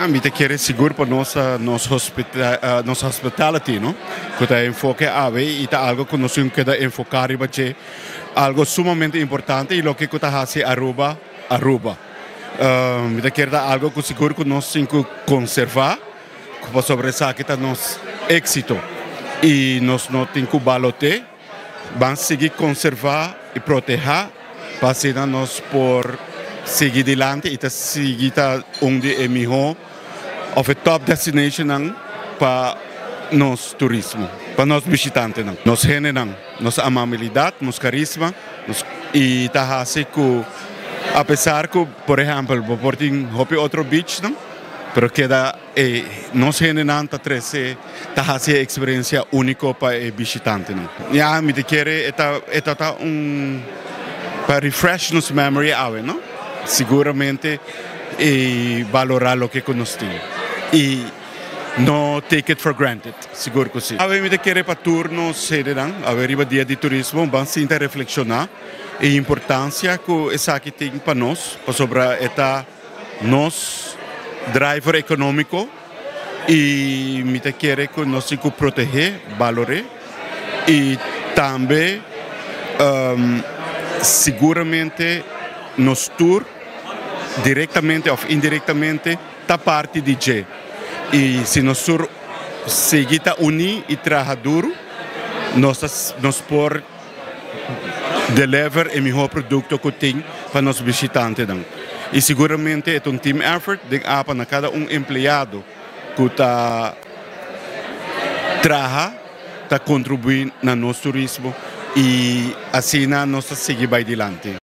Mi ta kere sigur pa nos nos nos hospitality, no? Cu ta enfoke awe y ta algo cu nos tin keda enfoca riba dje, algo sumamente importante y loke cu ta haci Aruba, Aruba. Mi ta kere ta algo cu sigur cu nos tin cu conserva, pasobra esaki ta nos exito y nos no tin cu balote. Ban sigui conserva y proteha pa asina nos por sigui dilanti y ta sigui ta un di e miho of e top destinationnan pa nos turismo, pa nos bishitantenan. Nos hendenan, nos amabilidad, nos carisma nos y ta haci cu apesar cu por ehempel bo por tin hopi otro beachnan pero keda E nos hendenan ta trece, ta haci e experiencia unico pa e bishitantenan. Ya, mi ta kere e ta e ta ta un pa refresh nos memory awe, no? Siguramente y balora loke cu nos tin y no take it for granted, sigur cu si. Awe mi ta kere pa tur nos hendenan, awe riba dia di turismo, ban sinta reflexiona e importancia cu esaki tin pa nos, pasobra e ta. Nos driver economico y mi ta kere cu nos tin cu protege, balore y tambe siguramente nos tur directamente of indirectamente ta parti di dje y si nos tur sigui ta uni y traha duro nos nos por deliver e mihó produkto ku tin pa nos bishitantenan. I siguramente e ta un team effort den apa na kada un empleado ku ta traha ta kontribuí na nos turismo i asina nos ta sigui bai dilanti.